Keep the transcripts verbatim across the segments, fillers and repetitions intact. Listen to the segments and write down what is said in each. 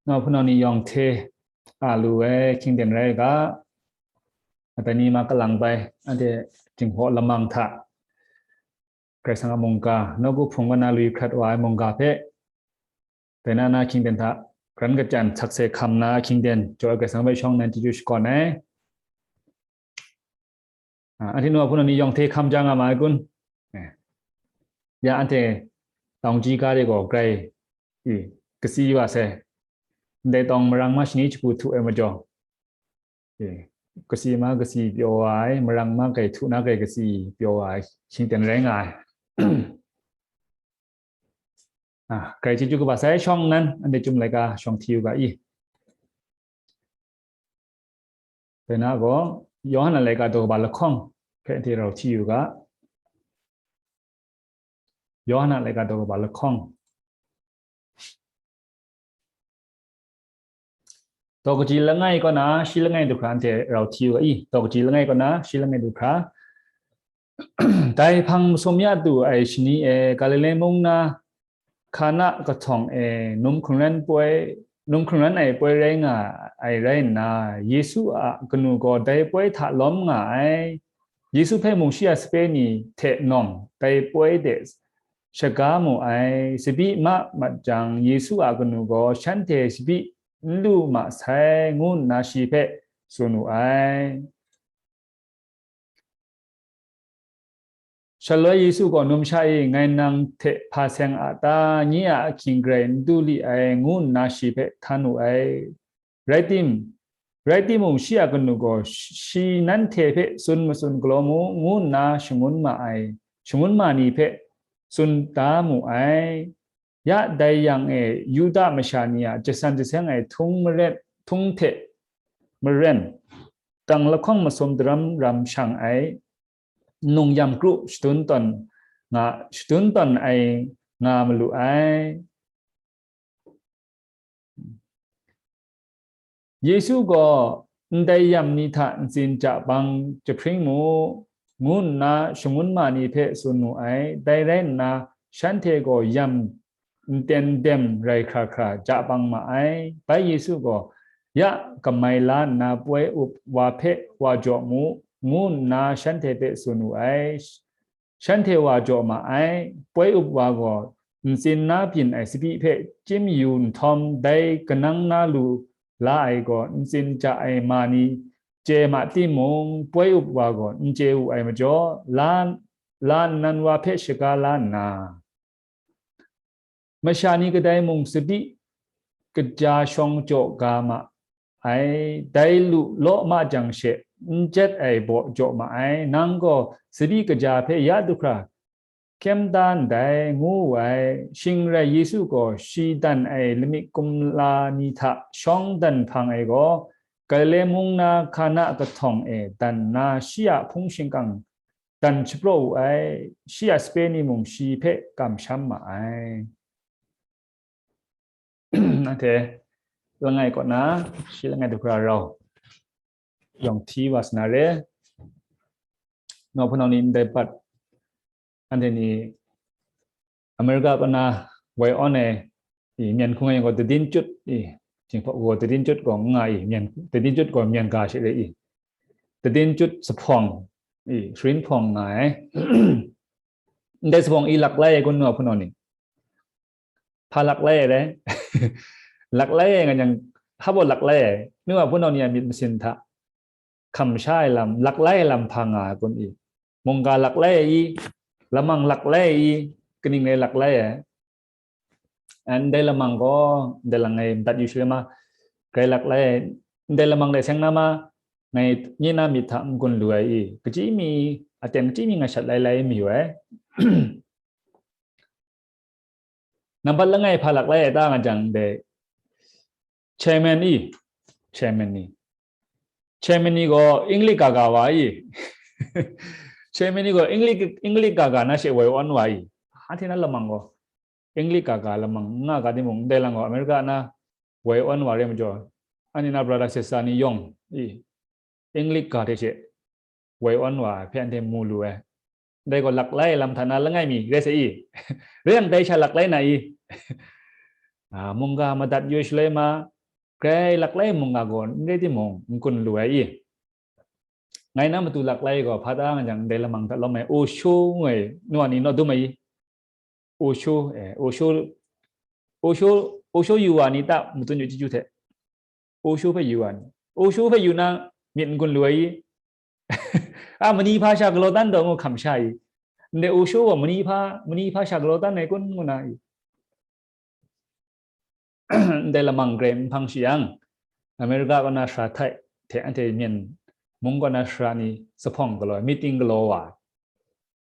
Nau hpunau ni yawng hte a lu ai hkying ten rai u ga, dai ni ma kalang bai, anhte Jinghpaw lamang hta Karai Kasang a mungga, nawku hpung kaw na lu hkrat wa ai mungga hpe, dai na na hkying ten hta, garan kachyan sakse hkam na hkying ten, jaw ai Karai Kasang hpe shawng nnan chyeju shakawn ai. A, anhte nau hpunau ni yawng hte hkam ja nga ma ai kun? Eh. Ya, anhte tawng ji ga de gaw grai, i, kasi wa sai. Ndai tawng marang ma shani shagu htu ai majaw, e, kasi ma kasi pyaw wa ai, marang ma grai htu na grai kasi pyaw wa ai, hkying ten rai nga ai. A, grai chyeju kaba sai shawng nnan, anhte Chyum laika shawng hti u ga i. Dai na gaw, Yawhan a laika daw kaba lahkawng hpe hte rau hti u ga. Yawhan a laika daw kaba lahkawng. Daw kaji langai kaw na, shi langai du hkra anhte rau hti u ga i, daw kaji langai kaw na, shi langai du hkra. Dai hpang masum ya du ai shani e, Galile mung na Kana kahtawng e, num hkungran poi, num hkungran ai poi rai nga ai rai nna, Yesu a kanu gaw dai poi hta lawm nga ai. Yesu hpe mung shi a sape ni hte nawng dai poi de shaga mu ai. Tsabyi ma mat jang, Yesu a kanu gaw shanhte tsabyi n lu ma sai, ngu nna shi hpe tsun wu ai. Shaloi Yesu gaw, "Numsha e, ngai nang hte hpa seng a ta? Nye a ahkying garai n du li ai," ngu nna shi hpe htan wu ai. Rai tim, rai timung, shi a kanu gaw, "Shi nanhte hpe tsun matsun galaw mu," ngu nna shangun ma ai, shangun ma ni hpe tsun da mu ai. Ya dai yang e, Yuda masha ni a jasan jaseng ai htung maren, htung hte maren, tang lahkawng masum daram ram shang ai, nung yam kru shadun tawn nga, shadun tawn ai nga malu ai. Yesu gaw, "Ndai yam ni hta ntsin ja bang jahpring mu," ngu nna shangun ma ni hpe tsun mu ai. Dai rai nna, shanhte gaw yam nten dem rai hkra hkra ja bang ma ai. Bai Yesu gaw, "Ya kamai la nna poi up wa hpe wa jaw mu," ngu nna shanhte hpe tsun wu ai. Shanhte wa jaw ma ai. Poi up wa gaw ntsin na byin ai tsabyi hpe chyim yu nhtawm, dai kanang na lu la ai gaw ntsin ja ai ma ni chye ma timung, poi up wa gaw n chye wu ai majaw, la, la nnan wa hpe shaga la nna, masha ni kadai mung tsabyi kaja shawng jaw ga ma ai, dai lu law ma jang she n jet ai baw jaw ma ai. Nang gaw tsabyi kaja hpe ya du hkra hkyem da ndai, ngu wu ai. Shing rai Yesu gaw shi dan ai lamik kumla ni hta shawng dan hpang ai gaw, Galile mung na Kana kahtawng e dan nna, shi a hpung shingkang dan shapraw wu ai, shi a sape ni mung shi hpe kamsham ma ai. Anhte langai kaw na, shi langai du hkra rau yawng hti wa sa na re. Nau hpunau ni ndai pat, anhte ni America kaw na woi awn ai i, myen hkung ai gaw tadin chyut i, Jinghpaw gaw tadin chyut gaw n nga i, myen, tadin chyut gaw myen ga she re i, tadin chyut sa hpawng i, sharin hpawng nga ai. Ndai sa hpawng i lak lai ai kun, nu a hpunau ni? Hpa lak lai ai re? Lak lai ai nga jang, hpa baw lak lai ai? Nu a hpunau ni a myit masin hta hkam sha ai lam, lak lai ai lam hpa nga ai kun i? Mungga lak lai ai i? Lamang lak lai ai i? Kaning rai lak lai ai? Ndai lamang gaw, ndai lang ngai madat yu shaloi ma, grai lak lai ai, ndai lamang dai seng na ma, ngai nye na myit hta n-gun lu ai i, kachyi mi, aten kachyi mi ngai shat lai lai mayu ai. Nambat langai hpa lak lai ai ta nga jang dai, chairman i, chairman ni, chairman ni gaw English gaga wa i, chairman ni gaw English, English gaga na she woi awn wa i, anhte na lamang gaw English gaga lamang n nga ga timung, ndai lang gaw America na woi awn wa re majaw, anhte na brother sister ni yawng i, English ga hte she woi awn wa ai hpe anhte mu lu ai. Ndai gaw lak lai ai lam hta na langai mi rai sai i, rai yang dai sha lak lai na i? A, mungga madat yu ai shaloi ma, grai lak lai ai mungga gaw n rai timung, n-gun lu ai i? Ngai na matu lak lai gaw, hpa ta nga jang, ndai lamang hta lawm ai, Osho ngu ai, nu a ni naw dum ai i? Osho, eh, Osho, Osho, Osho yu wa ni ta, matun yu chyeju hte? Osho hpe yu wa ni? Osho hpe yu na myit n-gun lu ai i? A, mani hpa sha galaw dan taw ngu hkam sha i? Ndai Osho gaw mani hpa, mani hpa sha galaw dan ai kun ngu na i? Ndai lamang grai n hpang shi yang, America kaw na sara htai hte anhte myen mung kaw na sara ni sa hpawng galaw, meeting galaw wa ai.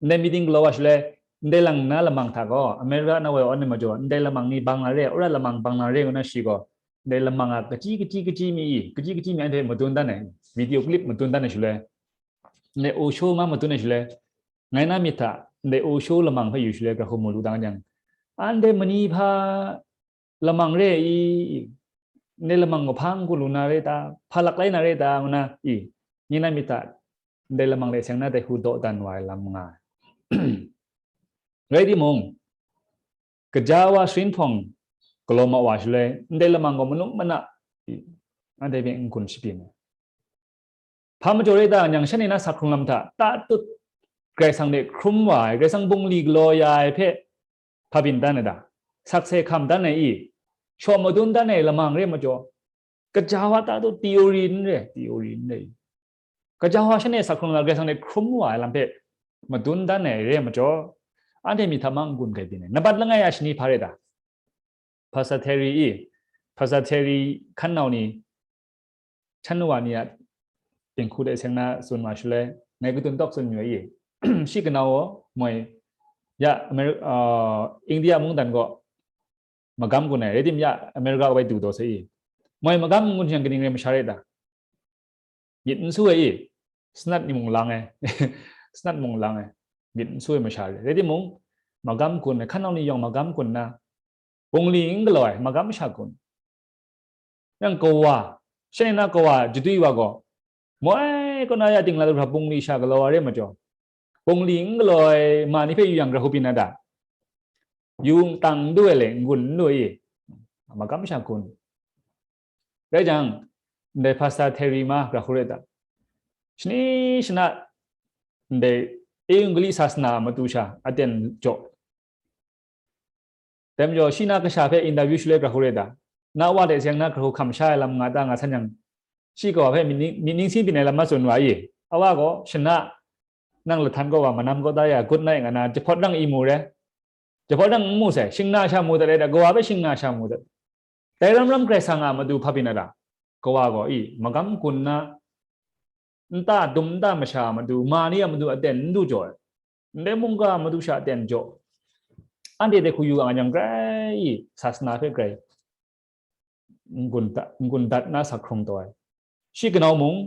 Ndai meeting galaw wa shaloi, ndai lang na lamang hta gaw, America na woi awn ai majaw, ndai lamang ni bang na re, ora lamang bang na re ngu na shi gaw, ndai lamang a kachyi, kachyi, kachyi mi i, kachyi, kachyi mi anhte madun dan ai, video clip madun dan ai shaloi, ndai Osho ma madun ai shaloi, ngai na myit hta ndai Osho lamang hpe yu shaloi, Grahku mu lu dang jang, anhte mani hpa lamang re i, ndai lamang gaw hpa n-gun lu na re ta, hpa laklai na re ta, ngu na i, nye na myit hta, ndai lamang de seng na dai hku dawdan wa ai lam nga ai. Rai timung, kaja wa sharin hpawng galaw ma wa shaloi, ndai lamang gaw manung mana i, anhte hpe n-gun shabyin ai. Hpa majaw rai ta, yang shanhte na sak hkrung lam hta tatut Karai Kasang de hkrum wa ai, Karai Kasang bungli galaw ya ai hpe hpa byin dan ai da, sakse hkam dan ai i, shaw madun dan ai lamang re majaw, kaja wa tatut theory n re, theory n re. Kaja wa shanhte sak hkrung lam Karai Kasang de hkrum wa ai lam hpe madun dan ai re majaw, anhte myit hta mung n-gun gai byin ai. Nambat langai a shani hpa re ta? Pastor Terry i, Pastor Terry hkan nau ni, hkan nau ni a dinghku de seng na tsun wa shaloi, ngai kadun tawk tsun yu ai i, shi kanau gaw moi, ya Ameri-, uh, India mungdan gaw magam gun ai, rai tim ya America kabai du taw sai i, moi magam n-gun yang kaning rai masha rai ta? Myit n su ai i, sanat ni mung lang ai, sanat mung lang ai, myit n su ai masha rai. Rai timung, magam gun ai, hkan nau ni yawng magam gun na, bungli n galaw ai, magam sha gun. Yang kawa, shanhte na kawa jadui wa gaw, moi kaw na ya ting la lu hkra bungli sha galaw ai re majaw, bungli n galaw ai ma ni hpe yu yang, Grahku byin na ta? Yu tang n du ai le, n-gun n du ai i, magam sha gun. Rai jang, ndai Pastor Terry ma Grahku rai ta? Shani shana ndai Ewanggeli sasana a matu sha aten jaw. Dai majaw, shi na kasha hpe interview shaloi Grahku rai ta? Na wa de seng na Grahku hkam sha ai lam nga ta nga san yang, shi kawa hpe myit ning, myit ningsin byin ai lam ma tsun wa i, a wa gaw, shana, nang lahtan kaw wa, manam kaw da ya, good night nga na, jahpawt rang i mu re. Jahpawt rang n mu sai, shingna sha mu dat ai da, kawa hpe shingna sha mu dat. Dai ram ram Karai Kasang a matu hpa byin na ta? Kawa gaw i, magam gun na, nta dum nta masha a matu, ma ni a matu aten n du jaw ai. Ndai mungga a matu sha aten jaw. Anhte dai hku yu nga yang, grai i, sasana hpe grai n-gun dat, n-gun dat na sak hkrung taw ai. Shi kanau mung,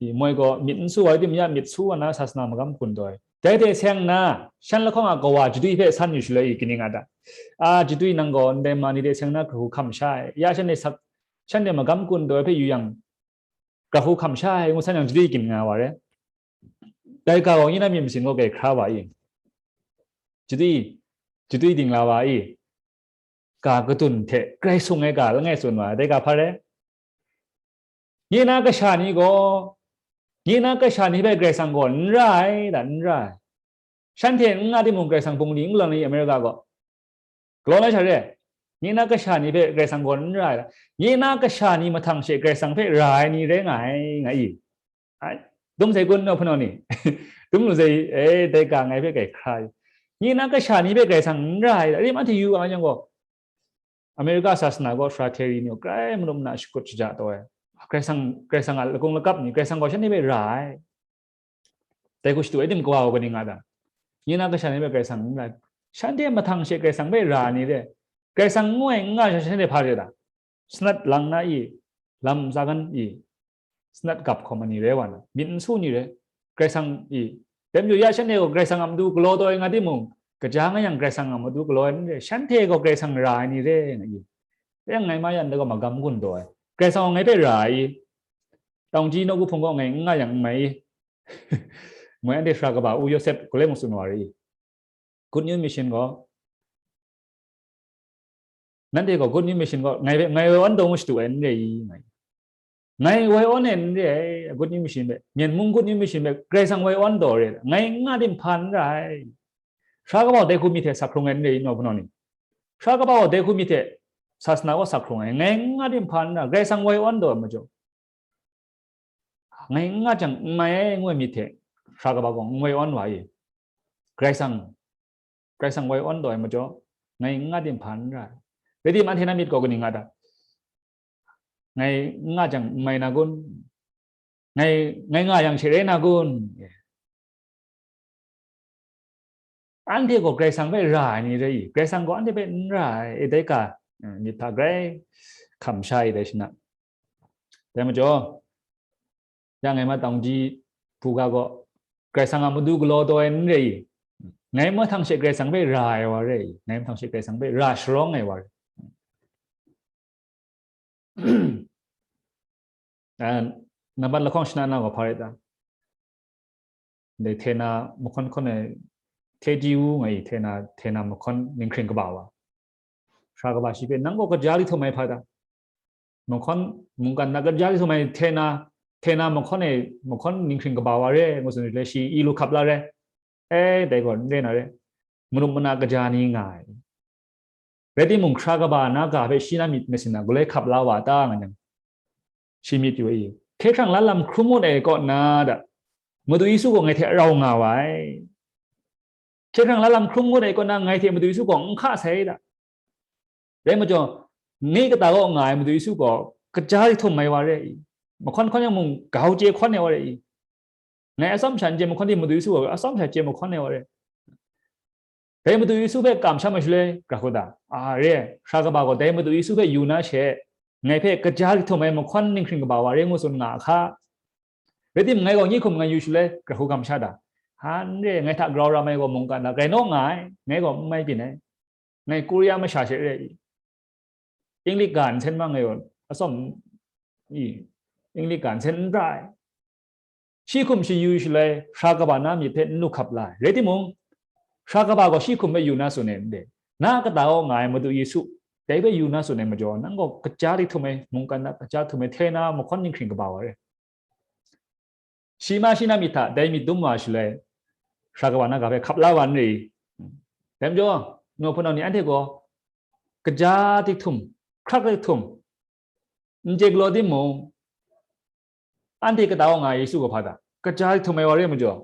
i, moi gaw myit n su ai tim ya, myit su wa na sasana magam gun taw ai. Dai hte seng na, shan lahkawng a kawa jadui hpe san yu shaloi i, kaning a ta? A, jadui nang gaw ndai ma ni de seng na Grahku hkam sha ai. Ya shanhte sak, shanhte magam gun taw ai hpe yu yang, Grahku hkam sha ai ngu san yang, jadui kaning nga wa re? Dai ga gaw nye na myit masin gaw grai hkra wa i? Jadui, jadui dingla wa i? Ga kadun hte grai sung ai ga langai tsun wa ai, dai ga hpa rai? Nye na kasha ni gaw, nye na kasha ni hpe Karai Kasang gaw n ra ai, da, n ra ai. Shanhte n nga timung, Karai Kasang bungli n galaw na i, America gaw? Galaw na sha re, nye na kasha ni hpe Karai Kasang gaw n ra ai, nye na kasha ni mahtang she Karai Kasang hpe ra ai ni rai nga ai, nga i. Ai, dum sai kun naw hpunau ni? Dum lu sai, e, dai ga ngai hpe grai hkra i. Nye na kasha ni hpe Karai Kasang n ra ai, rim anhte yu ai yang gaw, America sasana gaw Sra Terry ni gaw grai manup na shakut shaja taw ai. Karai Kasang, Karai Kasang a lakung lakap ni, Karai Kasang gaw shanhte hpe ra ai. Dai hku shadu ai tim, kawa gaw kaning nga ta? Nye na kasha ni hpe Karai Kasang n ra, shanhte mahtang she Karai Kasang hpe ra ni re, Karai Kasang n ngu ai n nga sha shanhte hpa re ta? Sanat lang na i, lam tsa kan i, sanat gap hkawm ai ni rai wa na, myit n su ni re, Karai Kasang i, dai majaw ya shanhte gaw Karai Kasang a matu galaw taw ai nga timung, kaja nga yang Karai Kasang a matu galaw ai n re, shanhte gaw Karai Kasang ra ai ni re nga i. Yang ngai ma yan dai gaw magam gun taw ai, Karai Kasang gaw ngai hpe ra ai i, tawng ji nawku hpung gaw ngai n nga yang n mai i, moi anhte sara kaba u Yawsep galoi mung tsun wa re i. Good News Mission gaw, nanhte gaw Good News Mission gaw ngai, ngai woi awn taw ngu shadu ai n re i, ngai, ngai woi awn ai n re ai, Good News Mission hpe, Myen mung Good News Mission hpe Karai Kasang woi awn taw re, ngai n nga tim hpa n ra ai. Sara kaba gaw dai hku myit hte sak hkrung ai n re i, naw hpunau ni? Sara kaba gaw dai hku myit hte sasana gaw sak hkrung ai, ngai n nga tim hpa n ra, Karai Kasang woi awn taw ai majaw, ngai n nga jang n mai ai ngu ai myit hte sara kaba gaw n woi awn wa i, Karai Kasang, Karai Kasang woi awn taw ai majaw, ngai n nga tim hpa n ra ai. Rai tim, anhte na myit gaw kaning nga ta? Ngai n nga jang n mai na kun? Ngai, ngai nga yang she rai na kun? Anhte gaw Karai Kasang hpe ra ai ni rai i, Karai Kasang gaw anhte hpe n ra ai, e, dai ga, mm, myit hta grai hkam sha ai dai shi na. Dai majaw, ya ngai ma tawng ji hpu ga gaw, Karai Kasang a matu galaw taw ai n rai i, Ngai mahtang she Karai Kasang hpe ra ai wa re i, ngai mahtang she Karai Kasang hpe ra sharawng ai wa re. Nambat lahkawng shana na gaw hpa rai ta? Dai hte na mahkawn hkawn ai, hte di u nga i, hte na, hte na mahkawn ninghkring kaba wa. Sara kaba shi hpe, "Nang gaw kaja li htum ai hpa ta? Mahkawn mungkan na kaja li htum ai hte na, hte na mahkawn e, mahkawn ninghkring kaba wa re," ngu tsun le, shi i lu hkap la re. E, dai gaw n re na re. Manup mana kaja ni nga ai. Rai timung, hkra kaba na ga hpe shi na myit masin na galoi hkap la wa ta nga yang, shi myit yu ai. Hkye hkrang la lam hkrum ngut ai kaw na da, Madu Yesu gaw ngai hte rau nga wa ai. Hkye hkrang la lam hkrum ngut ai kaw na, ngai hte Madu Yesu gaw n hka sai da. Dai majaw, ni kata kaw nga ai Madu Yesu gaw kaja li htum ai wa re i, mahkawn hkawn yang mung, grau chye hkawn ai wa re i, ngai atsawm sha n chye mahkawn di, Madu Yesu gaw atsawm sha chye mahkawn ai wa re. Dai Madu Yesu hpe kamsham ai shaloi, gra hku da, a re, sara kaba gaw dai Madu Yesu hpe yu na she, ngai hpe kaja li htum ai mahkawn ninghkring kaba wa re ngu tsun nga a hka. Rai timung, ngai gaw nyi hkum ngai yu shaloi, gra hku kamsham da, a re, ngai hta grau ram ai gaw mungkan hta grai naw nga ai, ngai gaw n mai byin ai. Ngai Korea masha she re i, English ga nsen ma ngai gaw atsawm i, English ga nsen n ra ai. Shi hkum shi yu shaloi, sara kaba na myit hpe n lu hkap la ai. Rai timung, sara kaba gaw shi hkum hpe yu na tsun ai n de. Na kata kaw nga ai Madu Yesu, dai hpe yu na tsun ai majaw, nang gaw kaja li htum ai, mungkan na kaja htum ai, hte na mahkawn ninghkring kaba wa re. Shi ma shi na myit hta dai myit dum wa shaloi, sara kaba na ga hpe hkap la wa n re i? Dai majaw, nu hpunau ni, anhte gaw kaja dihtum, hkrak dihtum, n chye galaw timung, anhte kata kaw nga ai Yesu gaw hpa ta? Kaja dihtum ai wa re majaw,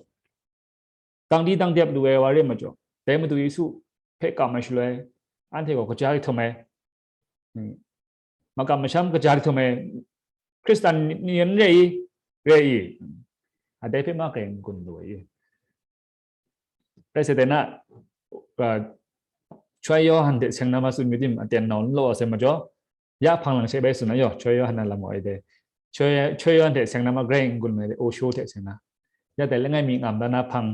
dang di dang dep lu ai wa re majaw, dai Madu Yesu hpe kam ai shaloi, anhte gaw kaja dihtum ai, hmm, makam masham kaja dihtum ai Hkristan ni n re i? Re i. Adai hpe ma grai n-gun lu ai i. Rai sai, dai na, uh, Chyoi Yawhan hte seng na ma tsun mi tim, aten nau n law sai majaw, ya hpang lang she bai tsun na yaw, Chyoi Yawhan na lam wa ai dai. Chyoi, Chyoi Yawhan hte seng na ma grai n-gun ai dai, Osho hte seng na. Ya dai langai mi ngam da na hpang,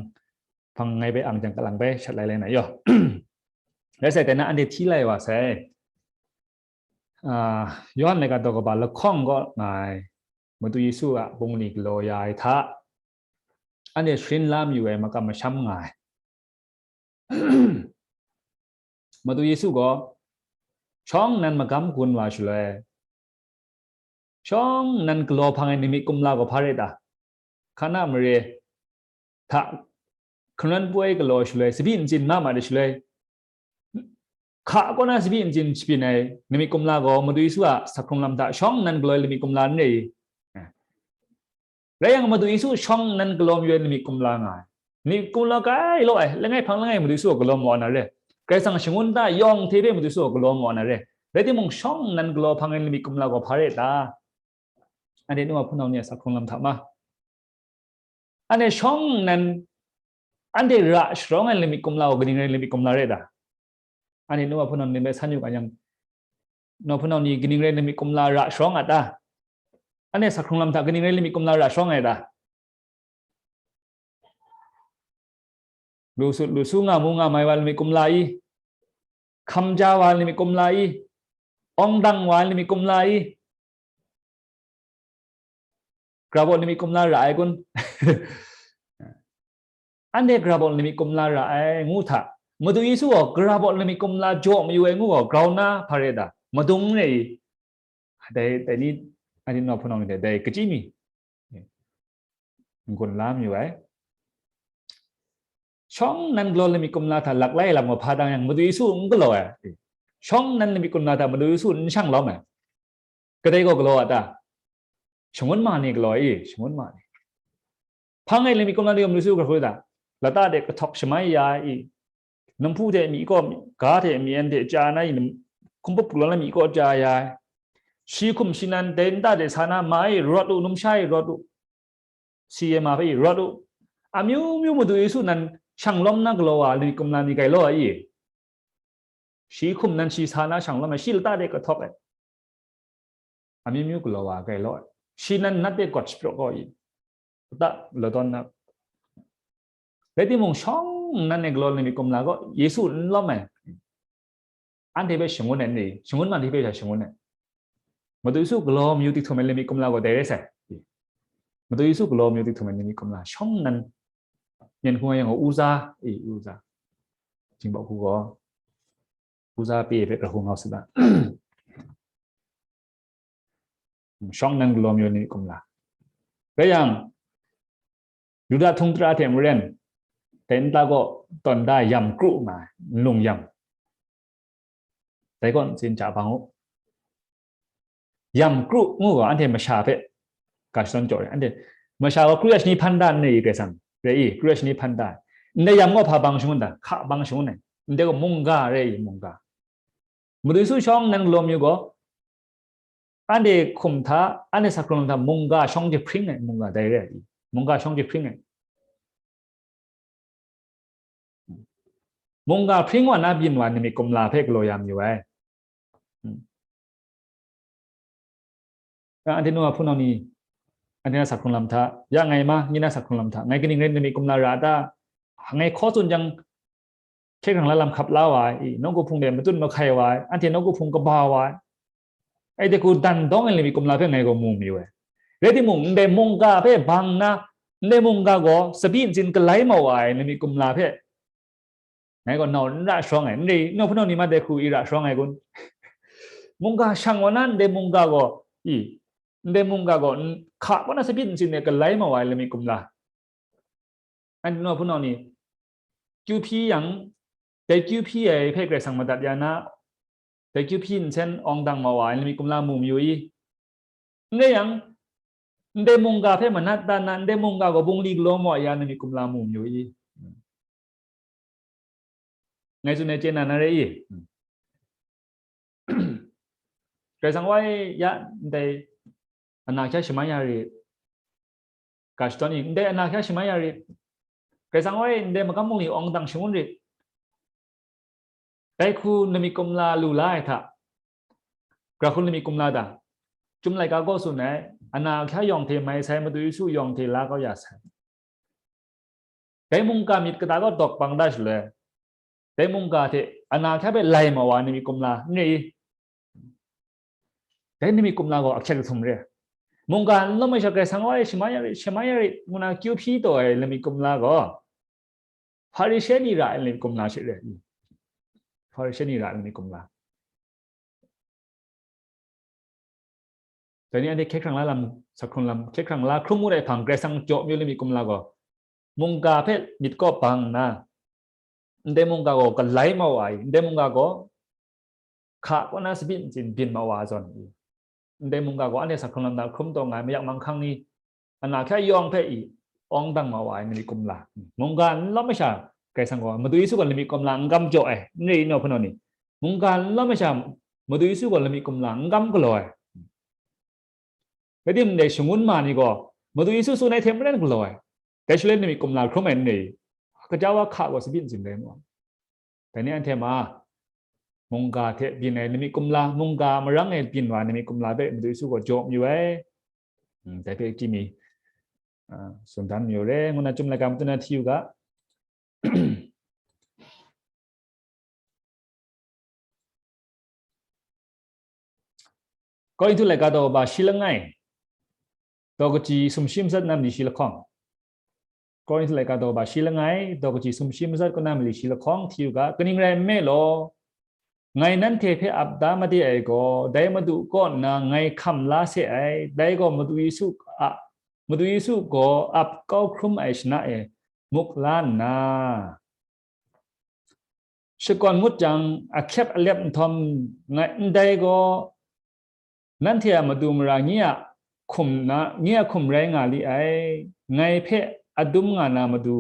hpang ngai bai ang jang kalang bai shat lai lai na yaw. Rai sai, dai na anhte hti lai wa sai. Ah, Yawhan laika daw kaba lahkawng kaw nga ai Madu Yesu a bungli galaw ya ai hta, anhte sharin la mayu ai makam masham nga ai. Madu Yesu gaw shawng nnan magam gun wa shaloi, shawng nnan galaw hpang ai lamik kumla gaw hpa rai ta? Kana mare hta hkungran poi galaw shaloi, tsabyi ntsin ma ma de shaloi, hka kaw na tsabyi ntsin shabyin ai lamik kumla gaw Madu Yesu a sak hkrung lam hta shawng nnan galaw ai lamik kumla n rai i? Rai yang, Madu Yesu shawng nnan galaw mayu ai lamik kumla nga ai. Lamik kumla kai law ai, langai hpang langai Madu Yesu gaw galaw maw na re. Karai Kasang shangun ta yawng hte hpe Madu Yesu gaw galaw maw na re. Rai timung, shawng nnan galaw hpang ai lamik kumla gaw hpa rai ta? Anhte nu a hpunau ni a sak hkrung lam hta ma, anhte shawng nnan, anhte ra sharawng ai lamik kumla gaw kaning rai lamik kumla rai ta? Anhte nu a hpunau ni bai san yu ga yang, nu a hpunau ni kaning rai lamik kumla ra sharawng a ta? Anhte sak hkrung lam hta kaning rai lamik kumla ra sharawng ai ta? Lu sut lu su nga mu nga mai wa lamik kumla i? Hkam ja wa lamik kumla i? Awng dang wa lamik kumla i? Grabawt lamik kumla ra ai kun? Anhte grabawt lamik kumla ra ai ngu hta, Madu Yesu gaw grabawt lamik kumla jaw mayu ai ngu gaw grau na hpa rai ta? Madung re i? Dai, dai ni, anhte nu a hpunau ni dai, dai kachyi mi n-gun la mayu ai. Shawng nnan galaw lamik kumla hta lak lai lam gaw hpa dang yang, Madu Yesu n galaw ai. Shawng nnan lamik kumla hta Madu Yesu n shang lawm ai. Kadai gaw galaw a ta? Shangun ma ni galaw ai i, shangun ma ni. Hpang e lamik kumla ni gaw Madu Yesu gra hkru ta? Lata de kahtawk shamai ya ai i, nampu de myi kaw, ga de myi en de chya na i, hkumpawp galaw na myi kaw chya ya ai. Shi hkum shi nan dai nta de sa na, ma e rawt u, numsha e rawt u, si e ma hpe rawt u. Amyu myu Madu Yesu nan shang lawm na galaw wa lamik kumla ni grai law ai i? Shi hkum nan shi sa na shang lawm ai, shi lata de kahtawk ai. Amyu myu galaw wa grai law ai. Shi nan nat de gawt shapraw kaw i? Lata ladawn na, Rai timung, shawng nnan e galaw ai lamik kumla gaw Yesu n lawm ai. Anhte hpe shangun ai ni, shangun man hte hpe sha shangun ai. Madu Yesu galaw mayu tik htum ai lamik kumla gaw dai rai sai. Madu Yesu galaw mayu tik htum ai lamik kumla shawng nnan, myen hkung ai yang gaw, uza, e, uza. Jingbau hku gaw, uza pye hpe hkra hku ngau sa da. Shawng nnan galaw mayu ai lamik kumla. Rai yang, Yuda htung tara hte maren, dai nta gaw tawn da yam kru nga ai, nlung yam. Dai gaw ntsin ja bang u. Yam kru ngu gaw, anhte masha hpe ga shadawn jaw ai. Anhte masha gaw kru ya shani hpan da n rai i, Karai Kasang rai i, kru ya shani hpan da ai. Ndai yam gaw hpa bang shangun da? Hka bang shangun ai. Ndai gaw mungga rai i, mungga. Madu Yesu shawng nnan galaw mayu gaw, anhte hkum hta, anhte sak hkrung lam hta mungga shawng jahpring ai, mungga dai re ai, mungga shawng jahpring ai. Mungga hpring wa na byin wa ai lamik kumla hpe galaw ya mayu ai. Anhte nu a hpunau ni, anhte na sak hkrung lam hta, ya ngai ma, nye na sak hkrung lam hta, ngai kaning rai lamik kumla ra a ta? Ngai hkaw tsun jang, hkye hkrang la lam hkap la wa ai, i, nawku hpung de matut mahkai wa ai, anhte nawku hpung kaba wa ai. Ai de hku dan dawng ai lamik kumla hpe ngai gaw mu mayu ai. Rai timung, ndai mungga hpe bang na, ndai mungga gaw tsabyi ntsin galai mau wa ai lamik kumla hpe ngai gaw nau n ra sharawng ai, n rai, nau hpunau ni ma de hku i ra sharawng ai kun? Mungga shang wa na, ndai mungga gaw, i, ndai mungga gaw n-, hka kaw na tsabyi ntsin e galai mau wa ai lamik kumla. Anhte nau hpunau ni, kyu hpyi yang, dai kyu hpyi ai hpe Karai Kasang madat ya na, dai kyu hpyi nsen awng dang mau wa ai lamik kumla mu mayu i? N rai yang, ndai mungga hpe manat dan na, ndai mungga gaw bungli galaw mau ya ai lamik kumla mu mayu i? Ngai tsun ai chye na na rai i? Karai Kasang wai ya ndai ana hkya shamai ya rit. Ga shadawn i, ndai ana hkya shamai ya rit. Karai Kasang wai ndai magam bungli awng dang shangun rit. Dai hku lamik kumla lu la ai hta, gara hku lamik kumla da? Chyum laika gaw tsun ai, ana hkya yawng hte mai sai, Madu Yesu yawng hte la kau ya sai. Dai mungga myit kata gaw dawk bang da shaloi, dai mungga hte ana hkya hpe lai ma wa ai lamik kumla n rai i? Dai lamik kumla gaw ahkyet lahtum re ai. Mungga n lawm ai sha Karai Kasang wai shamai ya rit, shamai ya rit, ngu na kyu hpyi taw ai lamik kumla gaw, Hparishe ni ra ai lamik kumla she re ai. Hparishe ni ra ai lamik kumla. Dai ni anhte hkye hkrang la lam, sak hkrung lam, hkye hkrang la hkrum ngut ai hpang, Karai Kasang jaw mayu lamik kumla gaw, mungga hpe myit kaw bang nna, ndai mungga gaw galai mau ai, ndai mungga gaw hka kaw na tsabyi ntsin byin mau wa ai zawn, ndai mungga gaw anhte sak hkrung lam na hkrum taw nga ai mayak manghkang ni, ana hkya yawng hpe i awng dang mau wa ai lamik kumla. Mungga n lawm ai sha Karai Kasang gaw, Madu Yesu gaw lamik kumla n gam jaw ai, n rai i, nau hpunau ni? Mungga n lawm ai sha Madu Yesu gaw lamik kumla n gam galaw ai. Rai timung, dai shangun ma ni gaw Madu Yesu tsun ai hte maren galaw ai. Dai shaloi lamik kumla hkrum ai n rai i? Kaja wa hka gaw tsabyi ntsin rai mu ai. Dai ni anhte ma, mungga hte byin ai lamik kumla, mungga marang e byin wa ai lamik kumla hpe Madu Yesu gaw jaw mayu ai. Hmm, dai hpe akyu mi, ah, tsun dan mayu re, ngu na Chyum laika matut na hti u ga. Korinhtu laika daw kaba shi langai, daw kaji sumshi matsat na mali shi lahkawng. Korinhtu laika daw kaba shi langai, daw kaji sumshi matsat kaw na mali shi lahkawng hti u ga, kaning rai nme law, ngai nanhte hpe ap da made ai gaw, dai Madu kaw nna ngai hkam la se ai, dai gaw Madu Yesu a, Madu Yesu gaw ap kau hkrum ai shana e muk la nna, shakawn ngut jang, ahkyep alep nhtawm, ngai ndai gaw, nanhte a matu mara nye a hkum na, nye a hkum rai nga li ai, ngai hpe adum nga na matu,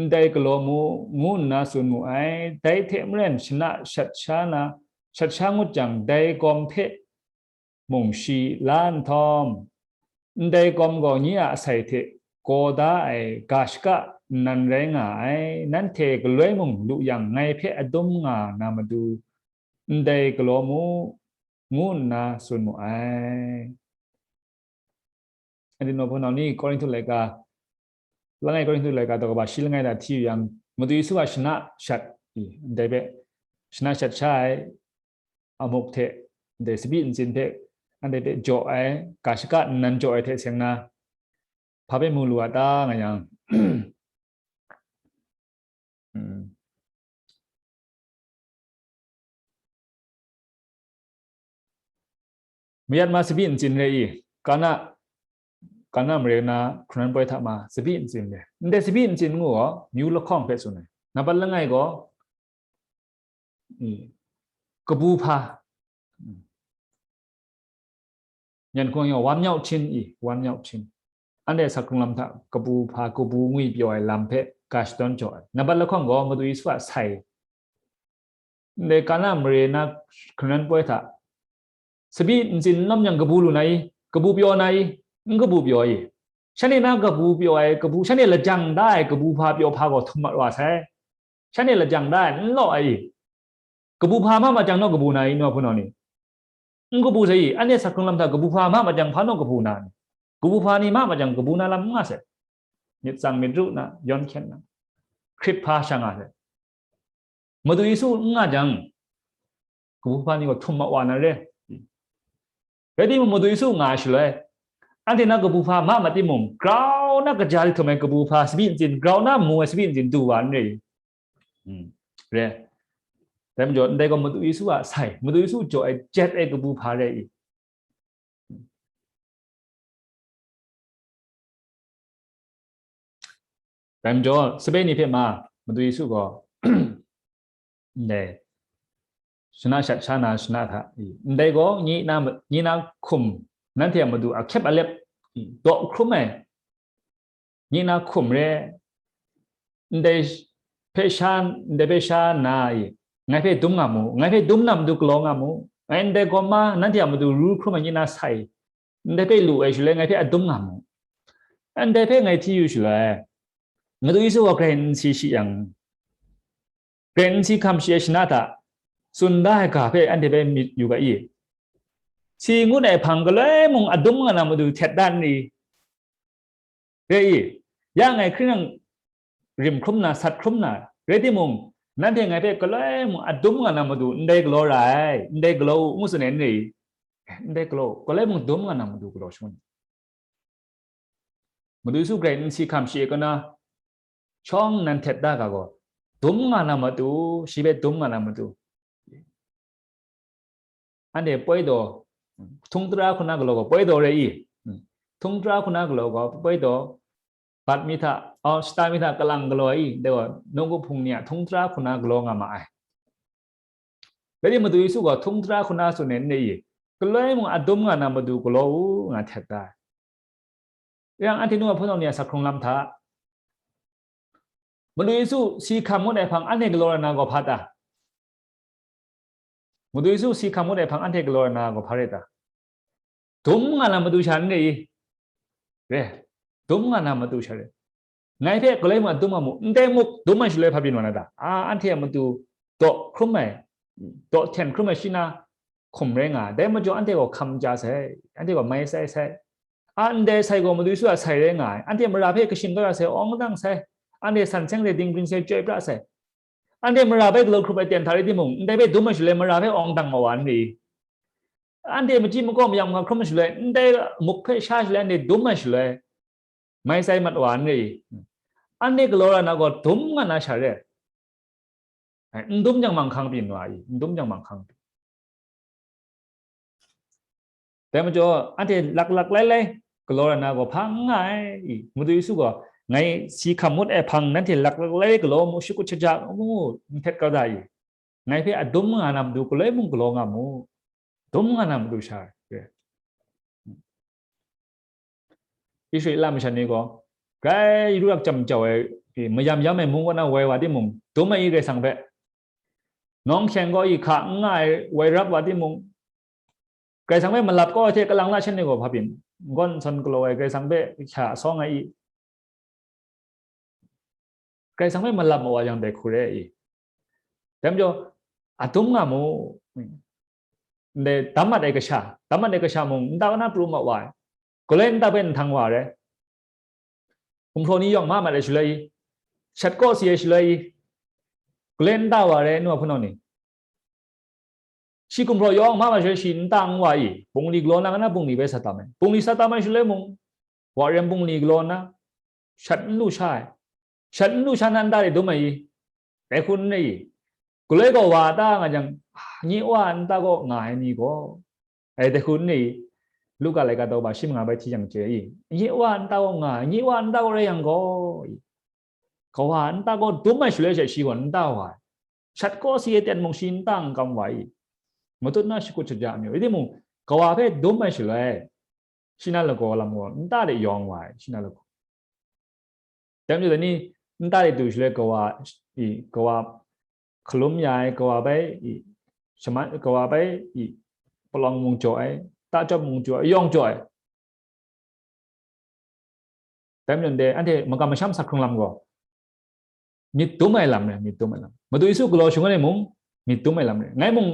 ndai galaw mu, ngu nna tsun mu ai. Dai hte maren shana shat sha na, shat sha ngut jang, dai gawm hpe mung shi la nhtawm, ndai gawm gaw nye a asai hte gaw da ai ga shaka nnan rai nga ai, nanhte galoi mung lu yang ngai hpe adum nga na matu, ndai galaw mu, ngu nna tsun mu ai. Anhte nawku nau ni, Korinhtu laika langai Korinhtu laika daw kaba shi langai na hti yu yang, Madu Yesu a shana shat i, ndai hpe, shana shat sha ai amuk hte, ndai sabi ntsin hpe, anhte hpe jaw ai, ga shaka nnan jaw ai hte seng na, hpa hpe mu lu a ta nga yang, mm. Mayat ma sabi ntsin re i, Kana, Kana mare na hkungran poi hta ma sabi ntsin re. Ndai sabi ntsin ngu gaw, myu lahkawng hpe tsun ai. Nambat langai gaw, mm, kabu hpa. Mm. Nyan hkung yawng, wan nyau htin i, wan nyau htin. Anhte sakrung lam hta kabu hpa, kabu ngwi pyaw ai lam hpe ga shadawn jaw ai. Nambat lahkawng gaw, Madu Yesu a sai. Ndai Kana mare na hkungran poi hta, sabi ntsin n lawm yang kabu lu na i, kabu pyaw na i, n kabu pyaw i. Shanhte na kabu pyaw ai, kabu, shanhte lajang da ai kabu hpa pyaw hpa gaw htum mat wa sai. Shanhte lajang da ai, n law ai i. Kabu hpa ma machyang naw kabu na i, nu a hpunau ni? N kabu sai i, anhte sakrung lam hta kabu hpa ma machyang hpa naw kabu na ni? Kabu hpa ni ma machyang kabu na lam n nga sai. Myit tsang myit ru na, yawn hkyen na, hkrit hpa sha nga sai. Madu Yesu n nga jang, kabu hpa ni gaw htum ma wa na re. Rai timung, Madu Yesu nga ai shaloi, anhte na kabu hpa ma mat timung, grau na kaja htum ai kabu hpa sabi ntsin, grau na mu ai sabi ntsin du wa n re i? Hmm. Re. Dai majaw, ndai gaw Madu Yesu a sai, Madu Yesu jaw ai jet ai kabu hpa re i? Dai majaw, sape ni hpe ma, Madu Yesu gaw, ndai, shana shat sha na shana hta, ndai gaw, nye na, nye na hkum, nanhte a matu ahkyep alep, daw hkrum ai, nye na hkum re, ndai hpe sha, ndai hpe sha na i, ngai hpe dum nga mu, ngai hpe dum na matu galaw nga mu, ngai ndai gawm ma, nanhte a matu ru hkrum ai nye na sai, ndai hpe lu ai shaloi, ngai hpe adum nga mu. Ndai hpe ngai hti yu shaloi, Madu Yesu gaw grai n si shi yang, grai n si hkam shi ai shana hta tsun da ai ga hpe anhte hpe myit yu ga i? Si ngut ai hpang galoi mung adum nga na matu htet da n ri? Re i, ya ngai hkring nang rim hkrum na, sat hkrum na, rai timung, nanhte ngai hpe galoi mung adum nga na matu ndai galaw ra ai, ndai galaw u, ngu tsun ai n ri? Ndai galaw, galoi mung dum nga na matu galaw shangun. Madu Yesu grai n si hkam shi e kau na, shawng nan htet da ga gaw, dum nga na matu, shi hpe dum nga na matu. Anhte poi daw, htung tara hku na galaw gaw, poi daw rai i? Htung tara hku na galaw gaw, poi daw, bat mi hta, au, shata mi hta kalang galaw ai i? Dai gaw, nawku hpung ni a htung tara hku na galaw nga ma ai. Rai timung, Madu Yesu gaw htung tara hku na tsun ai n rai i? Galoi mung adum nga na matu galaw u, nga htet da ai. Yang anhte nu a hpunau ni a sakhkrung lam hta, Madu Yesu si hkam ngut ai hpang anhte galaw ra na gaw hpa ta? Madu Yesu si hkam ngut ai hpang anhte galaw ra na gaw hpa rai ta? Dum nga na matu sha n rai i? Re, dum nga na matu sha rai. Ngai hpe galoi mung dum nga mu, ndai muk dum ai shaloi hpa byin wa na ta? A, anhte a matu daw hkrum ai, daw hten hkrum ai shi na hkum rai nga ai. Dai majaw anhte gaw hkam ja sai, anhte gaw mai sai sai. A, ndai sai gaw Madu Yesu a sai rai nga ai. Anhte mara hpe kashim kau ya sai, awng dang sai. Anhte san seng de dingbring sai, chyoi pra sai. Anhte mara bai galaw hkrup ai ten hta rai timung, ndai hpe dum ai shaloi mara hpe awng dang ma wa n ri? Anhte machyi makaw mayam nga hkrum ai shaloi, ndai muk hpe sha shaloi anhte dum ai shaloi, mai sai mat wa n ri? Anhte galaw ra na gaw dum nga na sha re. Ai, n dum jang manghkang pyi n wa i? N dum jang manghkang pyi. Dai majaw, anhte laklak lailai galaw ra na gaw hpa n nga ai i? Madu Yesu gaw, ngai si hkam ngut ai hpang nanhte laklak lailai galaw mu, shakut shaja mu, n htet kau da i? Ngai hpe adum nga na matu galoi mung galaw nga mu, dum nga na matu sha re. Israela masha ni gaw, grai ru yak chyam jau ai, mayam yam ai mung kaw na woi wa timung, dum ai i Karai Kasang hpe. Nawng hkyeng kaw i hka n nga ai woi rap wa timung, Karai Kasang hpe malap kau ai hte kalang la shan ni gaw hpa byin, n gawn n sawn galaw ai Karai Kasang hpe hkya a sawng ai i? Karai Kasang hpe malap ma wa yang dai hku re i? Dai majaw, adum nga mu. Ndai dam mat ai kasha, dam mat ai kasha mung, nta na pru ma wa ai. Galoi nta hpe nhtang wa ai. Gumhpraw ni yawng ma mat ai shaloi i, shat kaw si ai shaloi i, galen nta wa re, nu a hpunau ni. Shi gumhpraw yawng ma mat shaloi shi nta n wa i, bungli galaw na, nga na bungli bai sat tam ai. Bungli sat tam ai shaloi mung, wa rem bungli galaw na, shat n lu sha ai. Shat n lu sha na nta de dum ai i, dai hku n rai i. Galoi gaw wa a ta nga jang, nye wa a nta gaw nga ai ni gaw, ai dai hku n rai i. Luka laika daw ba shi manga bai hti jang chye i, nye wa a nta gaw nga ai, nye wa a nta gaw rai yang gaw, i. Kawa a nta gaw dum ai shaloi she shi gaw nta wa ai. Shat kaw si ai ten mung shi nta n kam wa i. Matut na shakut shaja ai majaw, rai timung, kawa hpe dum ai shaloi, shi na lagaw lam gaw nta de yawng wa ai, shi na lagaw. Dai majaw, dai ni nta de du shaloi, kawa i, kawa hkalum ya ai, kawa bai i, shaman, kawa bai i, palawng mung jaw ai, tachyawp mung jaw ai, yawng jaw ai. Dai majaw de, anhte makam masham sak hkrung lam gaw, myit dum ai lam rai, myit dum ai lam. Madu Yesu galaw shangun ai mung, myit dum ai lam rai. Ngai mung,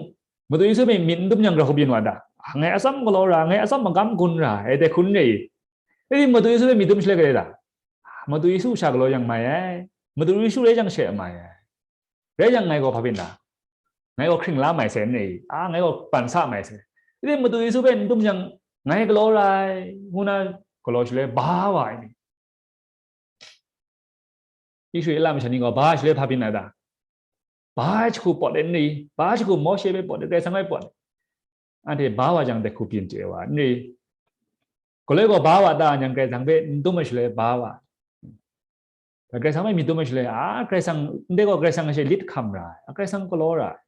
Madu Yesu hpe myit n dum yang, grau hku byin wa da. Ngai atsam galaw ra, ngai atsam magam gun ra, ai dai hku n rai i. Rai timung, Madu Yesu hpe myit dum shaloi gade da. Madu Yesu sha galaw yang mai ai. Madu Yesu rai jang she mai ai. Rai yang, ngai gaw hpa byin da? Ngai gaw hkring la mai sai n rai i? A, ngai gaw ban sa mai sai. Rai timung, Madu Yesu hpe n dum yang, ngai galaw ra ai, ngu na galaw shaloi ba wa ai ni? Israela masha ni gaw ba shaloi hpa byin ai ta? Ba ai jahku pawt ai n rai i? Ba ai jahku Mawshe hpe pawt ai, Karai Kasang hpe pawt ai. Anhte ba wa jang, dai hku byin chye ai wa n rai i? Galoi gaw ba wa ta yang, Karai Kasang hpe n dum ai shaloi ba wa. Karai Kasang hpe myit dum ai shaloi, a, Karai Kasang, ndai gaw Karai Kasang she lit hkam ra ai, a, Karai Kasang galaw ra ai.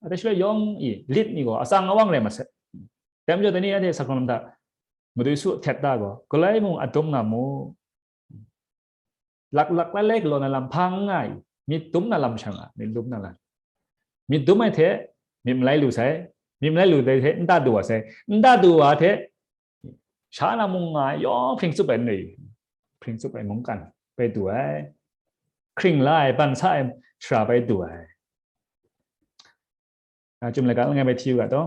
A, dai shaloi yawng i, lit ni gaw atsang awang rai ma sai. Dai majaw, dai ni anhte sak hkrung lam hta, Madu Yesu htet da gaw, galoi mung a dum nga mu. Laklak lailai galaw na lam hpa n nga i, myit dum na lam shang a, myit dum na lam. Myit dum ai hte myit malai lu sai, myit malai lu ai hte nta du wa sai, nta du wa hte sha na mung nga ai yawng hpring tsup ai n rai i? Hpring tsup ai mungkan bai du ai, hkring la ai, ban sa ai shara bai du ai. A, Chyum laika langai bai hti u ga taw.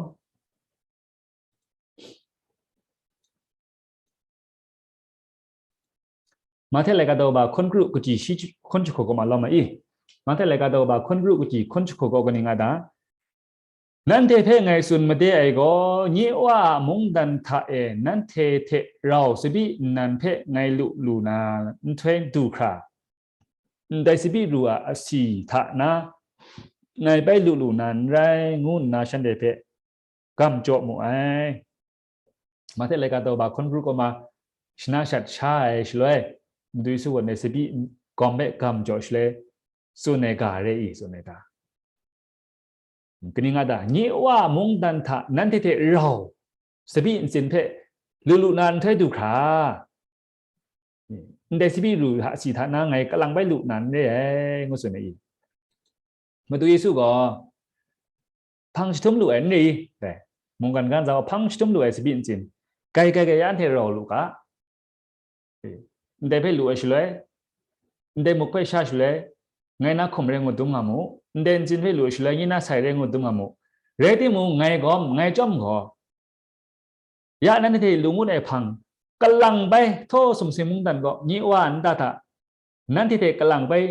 Mahte laika daw ba hkun kru kaji shi hkun jahku kaw ma lawm ai i? Mahte laika daw ba hkun kru kaji hkun jahku kaw kaning a ta? Nanhte hpe ngai tsun made ai gaw, nye Wa a mungdan hta e nanhte hte rau tsabyi nnan hpe ngai lu lu na nhtoi du hkra, ndai tsabyi ru a asi hta na ngai bai lu lu na n rai, ngu nna shanhte hpe gam jaw mu ai. Mahte laika daw ba hkun kru kaw ma shana shat sha ai shaloi, Madu Yesu gaw ndai tsabyi gawm hpe gam jaw shaloi, tsun ai ga re i, tsun ai ga. Kaning a ta? Nye Wa a mungdan hta nanhte hte rau tsabyi ntsin hpe lu lu na nhtoi du hkra, ndai tsabyi ru hta, si hta na ngai kalang bai lu na n re ai, ngu tsun ai i? Madu Yesu gaw hpang jahtum lu ai n re i? Dai mungkan ga ntsa gaw hpang jahtum lu ai tsabyi ntsin, grai grai grai ya anhte rau lu ga, ndai hpe lu ai shaloi, ndai muk hpe sha shaloi, ngai na hkum rai ngut dum nga mu, ndai ntsin hpe lu ai shaloi, nye na sai rai ngut dum nga mu. Rai timung, ngai gaw, ngai chyawm gaw, ya nanhte hte lu ngut ai hpang, kalang bai htaw sumsing mungdan gaw nye Wa a nta hta nanhte hte kalang bai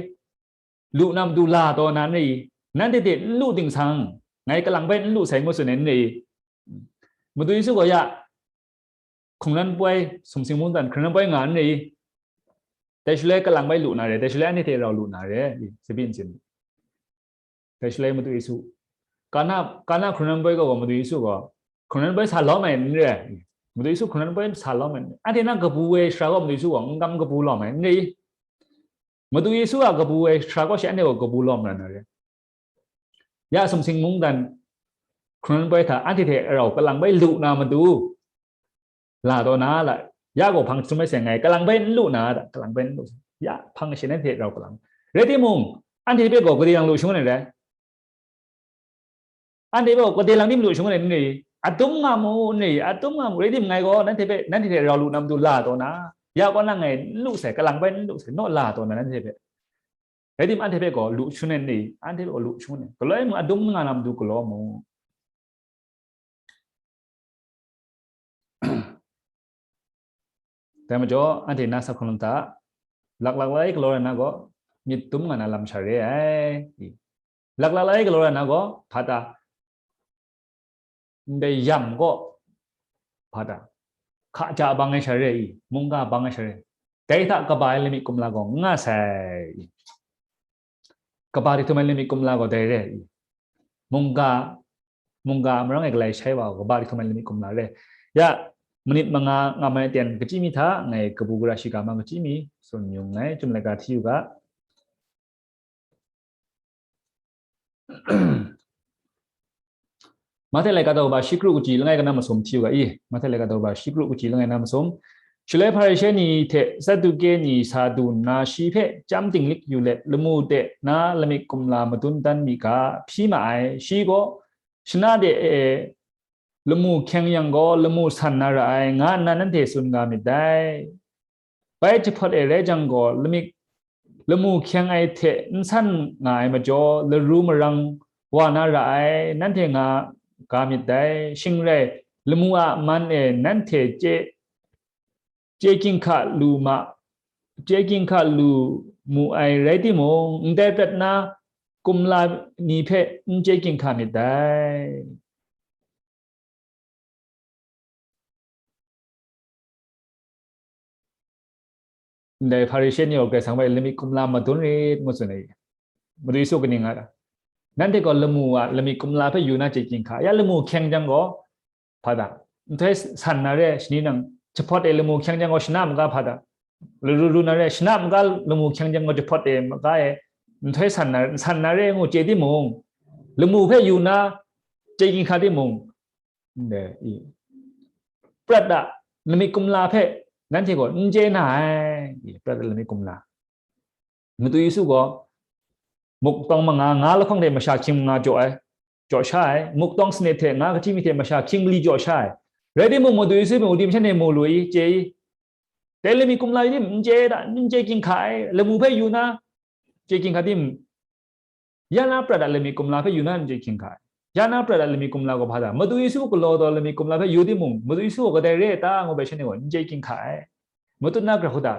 lu na matu la taw na n re i? Nanhte hte n lu ting sang, ngai kalang bai n lu sai, ngu tsun ai n re i? Madu Yesu gaw ya hkrungran poi, sumsing mungdan hkrungran poi nga n re i? Dai shaloi kalang bai lu na re, dai shaloi anhte hte rau lu na re, i, tsabyi ntsin. Dai shaloi Madu Yesu, Kana, Kana hkrungran poi gaw, Madu Yesu gaw hkrungran poi sa lawm ai n re, Madu Yesu hkrungran poi sa lawm ai n re. Anhte na kabu ai sara gaw Madu Yesu gaw n kam kabu lawm ai n re i? Madu Yesu a kabu ai sara gaw shi anhte gaw kabu lawm na na re. Ya sumsing mungdan hkrungran poi hta anhte hte rau kalang bai lu na matu la taw na la, ya gaw hpang jahtum bai seng ngai kalang bai n lu na ta, kalang bai n lu, ya hpang shen anhte rau kalang. Rai timung, anhte hpe gaw gade lang lu shangun ai rai? Anhte hpe gaw gade lang tim lu shangun ai n re i? Adum nga mu n re i? Adum nga mu, rai tim ngai gaw nanhte hpe, nanhte hte rau lu na matu la taw na, ya kaw na ngai n lu sai, kalang bai n lu sai, naw la taw na nanhte hpe. Rai tim anhte hpe gaw lu shangun ai n re i? Anhte hpe gaw lu shangun ai. Galoi mung adum nga na matu galaw mu. Dai majaw, anhte na sa hkrung lam hta, laklak lai galaw ai na gaw, myit dum nga na lam sha re ai. Laklak lai galaw ai na gaw, hpa ta, ndai yam gaw, hpa ta, hka ja bang ai sha re i, mungga bang ai sha re. Dai hta kaba ai lamik kumla gaw n nga sai i. Kaba dihtum ai lamik kumla gaw dai re i. Mungga, mungga marang e galai shai wa gaw, kaba dihtum ai lamik kumla re. Ya, minit manga nga mai ten kachyi mi hta, ngai kabu gara shiga ma kachyi mi, tsun yung ngai, chyum laika hti u ga. Mahte laika daw ba shi kru kaji langai kana masum hti u ga i, Mahte laika daw ba shi kru kaji langai na masum. Shaloi Hparishe ni hte Saduke ni sa du nna, shi hpe chyam dinglik yu let, lamu de na lamik kumla madun dan mi ga, hpyi ma ai. Shi gaw, "Shana de e lamu hkyeng yang gaw, lamu san na ra ai," nga nna nanhte tsun nga myit dai. Bai jahpawt e rai jang gaw, lamik, lamu hkyeng ai hte n san nga ai majaw, laru marang wa na ra ai, nanhte nga ga myit dai. Shing rai, lamu a man e nanhte chye, chye ginhka lu ma, chye ginhka lu mu ai rai timung, ndai prat na kumla ni hpe n chye ginhka myit dai. Ndai Hparishe ni gaw Karai Kasang hpe lamik kumla madun rit ngu tsun ai. Madu Yesu kaning nga, nanhte gaw lamu a lamik kumla hpe yu na chye ginhka, ya lamu hkyeng jang gaw, hpa ta, nhtoi san na re, shani nang jahpawt e lamu hkyeng jang gaw shana maga hpa ta, laru ru na re, shana maga lamu hkyeng jang gaw jahpawt e maga e, nhtoi san na, san na re ngu chye timung, lamu hpe yu na chye ginhka timung, ndai i, prat a lamik kumla hpe nanhte gaw n chye na ai, i, prat a lamik kumla. Madu Yesu gaw muk tawng manga, nga lahkawng hte masha hkying manga jaw ai, jaw sha ai, muk tawng sanit hte nga kachyi mi hte masha hkying mali jaw sha ai. Rai timung, Madu Yesu mung, wudim shan e mu lu i, chye i, dai lamik kumla ni n chye da, n chye ginhka ai, lamu hpe yu na, chye ginhka tim, ya na prat a lamik kumla hpe yu na n chye ginhka ai. Ya na prat a lamik kumla gaw hpa ta, Madu Yesu galaw taw lamik kumla hpe yu timung, Madu Yesu gaw kadai re ai ta ngu bai shan e gaw n chye ginhka ai. Matut na grau hku ta,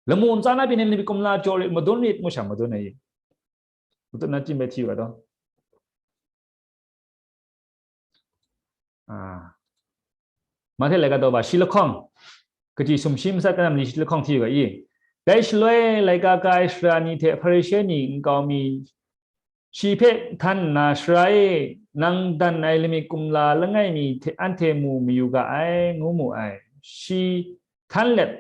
lamu ntsa na pyi ni lamik kumla jaw rit, madun rit ngu sha madun ai. Matut na chyum bai hti u ga taw. Ah. Mahte laika daw ba shi lahkawng, kaji sumshi matsat kanam ni shi lahkawng hti u ga i. Dai shaloi laika ka ai sara ni hte Hparishe ni nkau mi shi hpe htan nna, "Sara e, nang dan ai lamik kumla langai mi hte anhte mu mayu ga ai," ngu mu ai. Shi htan let,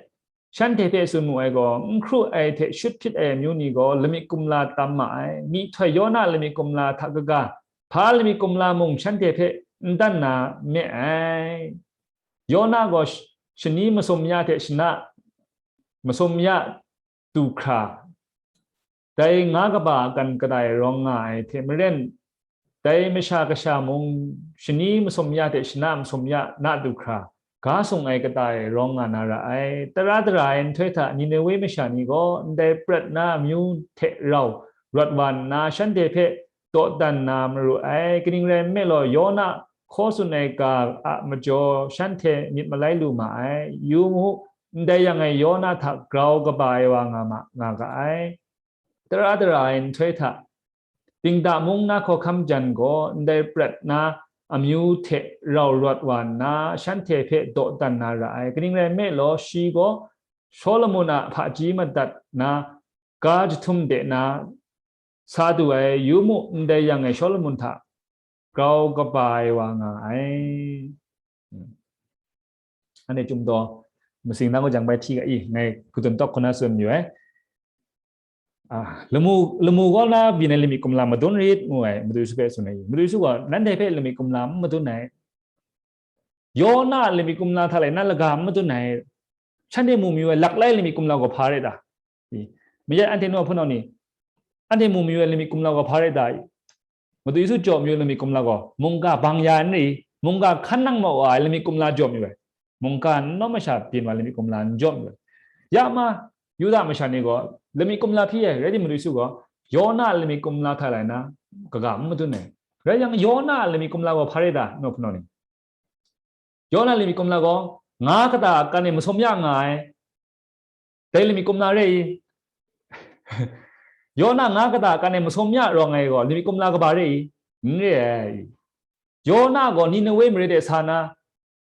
shanhte hpe tsun mu ai gaw, n hkru ai hte shut hpyit ai amyu ni gaw lamik kumla tam ma ai. Myihtoi Yona lamik kumla hta kaga, hpa lamik kumla mung shanhte hpe n dan na me ai. Yona gaw sh-, shani masum ya hte shana masum ya du hkra, dai nga kaba akan kadai rawng nga ai hte maren, dai masha kasha mung shani masum ya hte shana masum ya na du hkra, ga sung ai kata e rawng nga na ra ai. Tara dara ai nhtoi hta Ninewe masha ni gaw ndai prat na amyu hte rau rawt wa nna, shanhte hpe dawdan na maru ai. Kaning rai nme law, Yona hkaw tsun ai ga a majaw shanhte myit malai lu ma ai. Yu mu, ndai yang e Yona hta grau kaba ai wa nga ma, nga ga ai. Tara dara ai nhtoi hta, Dingda mung na hkawhkam jan gaw ndai prat na amyu hte rau rawt wa nna, shanhte hpe dawdan na ra ai. Kaning rai nme law, shi gaw Shawlumon a hpaji madat na ga jahtum de na sa du ai. Yu mu, ndai yang e Shawlumon hta grau kaba ai wa nga ai. Hmm. Anhte Chyum daw masing nang gaw jang bai hti ga i, ngai hkudun tawk hku na tsun mayu ai. Ah, lamu, lamu gaw na byin ai lamik kumla madun rit, ngu ai, Madu Yesu hpe tsun ai. Madu Yesu gaw, "Nanhte hpe lamik kumla n madun ai. Yona a lamik kumla hta lai na laga n madun ai. Shanhte mu mayu ai laklai lamik kumla gaw hpa rai ta?" I, mayat anhte nu a hpunau ni, anhte mu mayu ai lamik kumla gaw hpa rai ta? I, Madu Yesu jaw mayu ai lamik kumla gaw, mungga bang ya n ri, mungga hkan nang ma wa ai lamik kumla jaw mayu ai. Mungga n nawm masha byin wa lamik kumla n jaw mayu ai. Ya ma, Yuda masha ni gaw lamik kumla hpyi ai, rai timung, Madu Yesu gaw, Yona a lamik kumla hta lai na, kaga n madun ai. Rai yang, Yona a lamik kumla gaw hpa rai ta, nu a hpunau ni? Yona lamik kumla gaw, nga kata a kan e masum ya nga ai, dai lamik kumla re i? Yona nga kata a kan e masum ya rawng ai gaw, lamik kumla kaba re i? N re ai. Yona gaw Ninewe mare de sa na,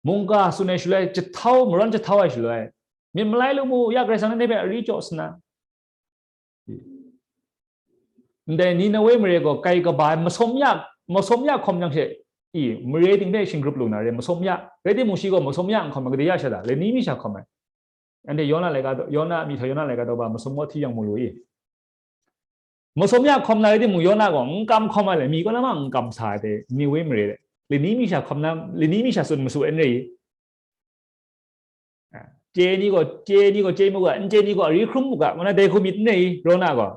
mungga tsun ai shaloi, jahtau, marawn jahtau ai shaloi, myit malai lu mu, ya Karai Kasang nanhte hpe ari jaw sa na. Ndai Ninewe mare gaw kai kaba ai masum ya, masum ya hkawm yang she, i, mare ting hpe shingrup lu na re, masum ya. Rai timung, shi gaw masum ya n hkawm ai, kadai ya sha ta? Lani mi sha hkawm ai. Anhte Yona laika, Yona, myihtoi Yona laika daw ba masum gaw hti yang mu lu i? Masum ya hkawm na rai timung, Yona gaw n kam hkawm ai le, mi kaw na ma n kam sa ai, dai Ninewe mare de. Lani mi sha hkawm na, lani mi sha tsun masu ai n rai i? Chye ni gaw, chye ni gaw chye mu ga, n chye ni gaw ari hkrum mu ga, ngu na dai hku myit n rai i, Yona gaw?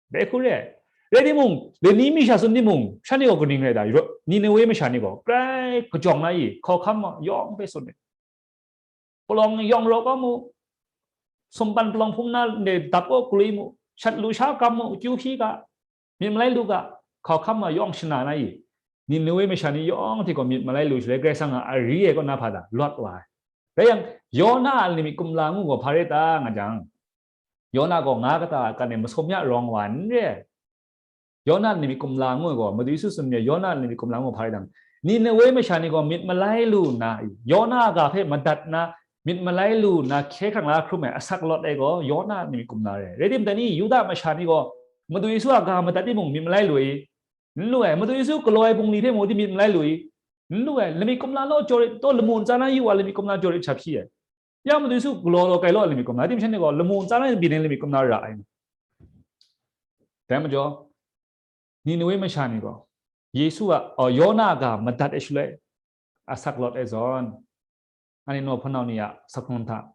Dai hku re ai. Rai timung, lani mi sha tsun timung, shanhte gaw kaning rai ta? Ro-, Ninewe masha ni gaw grai kajawng na i, hkawhkam ma yawng hpe tsun ai. Palawng yawng raw kau mu, sumpan palawng hpung na ndai dap kaw galwi mu, shat lusha kam mu, kyu hkyi ga, myit malai lu ga, hkawhkam ma yawng shana na i? Ninewe masha ni yawng hte gaw myit malai lu shaloi, Karai Kasang a ari ai kaw na hpa ta lawt wa ai. Rai yang, Yona a lamik kumla ngu gaw hpa rai ta, nga jang, Yona gaw nga kata a kan e masum ya rawng wa n re ai. Yona a lamik kumla ngu ai gaw, Madu Yesu tsun myit, Yona a lamik kumla ngu hpa rai dang, Ninewe masha ni gaw myit malai lu nna, Yona a ga hpe madat nna, myit malai lu nna, hkye hkrang la hkrum ai, asak lawt ai gaw, Yona a lamik kumla re ai. Rai timung, dai ni Yuda masha ni gaw Madu Yesu a ga madat timung, myit malai lu i? N lu ai. Madu Yesu galaw ai bungli hpe mung di myit malai lu i? N lu ai. Lamik kumla law, jaw rit, taw lamu ntsa na yu wa, lamik kumla jaw rit shap shi ai. Ya Madu Yesu galaw law, kai law ai lamik kumla, rai timung, shanhte gaw lamu ntsa na byin ai lamik kumla ra ai. Dai majaw, Ninewe masha ni gaw Yesu a, oh, Yona a ga madat ai shaloi, asak lawt ai zawn, anhte naw hpunau ni a sakhung hta,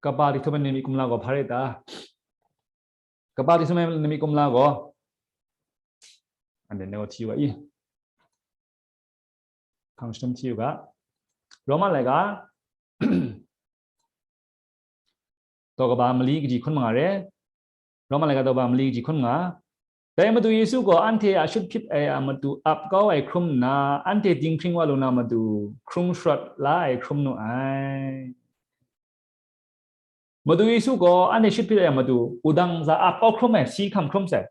kaba di htum ai lamik kumla gaw hpa rai ta? Kaba di htum ai lamik kumla gaw, anhte naw hti wa i? Hkang shadawn hti u ga. Roma laika, daw kaba mali kaji hkun manga re. Roma laika daw kaba mali kaji hkun manga. Dai Madu Yesu gaw anhte a shut hpyit ai a matu ap kau ai hkrum nna, anhte dinghpring wa lu na matu hkrung sharawt la ai hkrum nu ai. Madu Yesu gaw anhte shut hpyit ai a matu, wudang za ap kau hkrum ai, si hkam hkrum sai.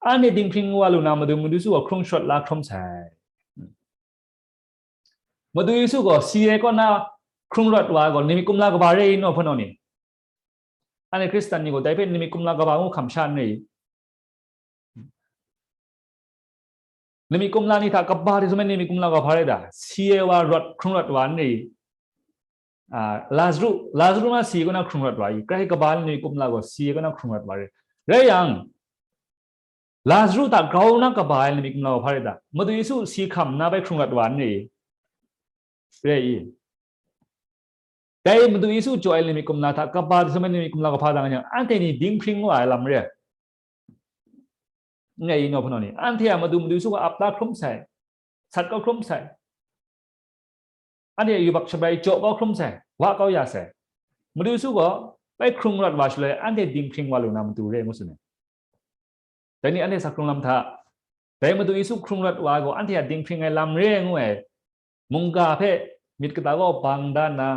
Anhte dinghpring wa lu na matu, Madu Yesu gaw hkrung sharawt la hkrum sai. Madu Yesu gaw si ai kaw na hkrung rawt wa ai gaw, lamik kumla kaba re i, naw hpunau ni? Anhte Hkristan ni gaw dai hpe lamik kumla kaba ngu hkam sha n re i? Lamik kumla ni hta kaba di htum ai lamik kumla gaw hpa rai ta? Si ai wa rawt, hkrung rawt wa n re i? Ah, Lazaru, Lazaru na si ai kaw na hkrung rawt wa i? Grai kaba ai lamik kumla gaw si ai kaw na hkrung rawt wa re. Rai yang, Lazaru hta grau na kaba ai lamik kumla gaw hpa rai ta? Madu Yesu si hkam nna bai hkrung rawt wa n re i? Re i? Dai Madu Yesu jaw ai lamik kumla hta kaba di htum ai lamik kumla gaw hpa ta nga yang, anhte ni dinghpring wa ai lam re ai. N rai i, naw hpunau ni? Anhte a matu Madu Yesu gaw ap la hkrum sai, sat kau hkrum sai. Anhte a yubak shabrai jaw kau hkrum sai, wa kau ya sai. Madu Yesu gaw bai hkrung rawt wa shaloi, anhte dinghpring wa lu na matu re ngu tsun ai. Dai ni anhte sakhkrung lam hta, dai Madu Yesu hkrung rawt wa ai gaw, anhte a dinghpring ai lam re ai ngu ai. Mungga hpe myit kata kaw bang da nna,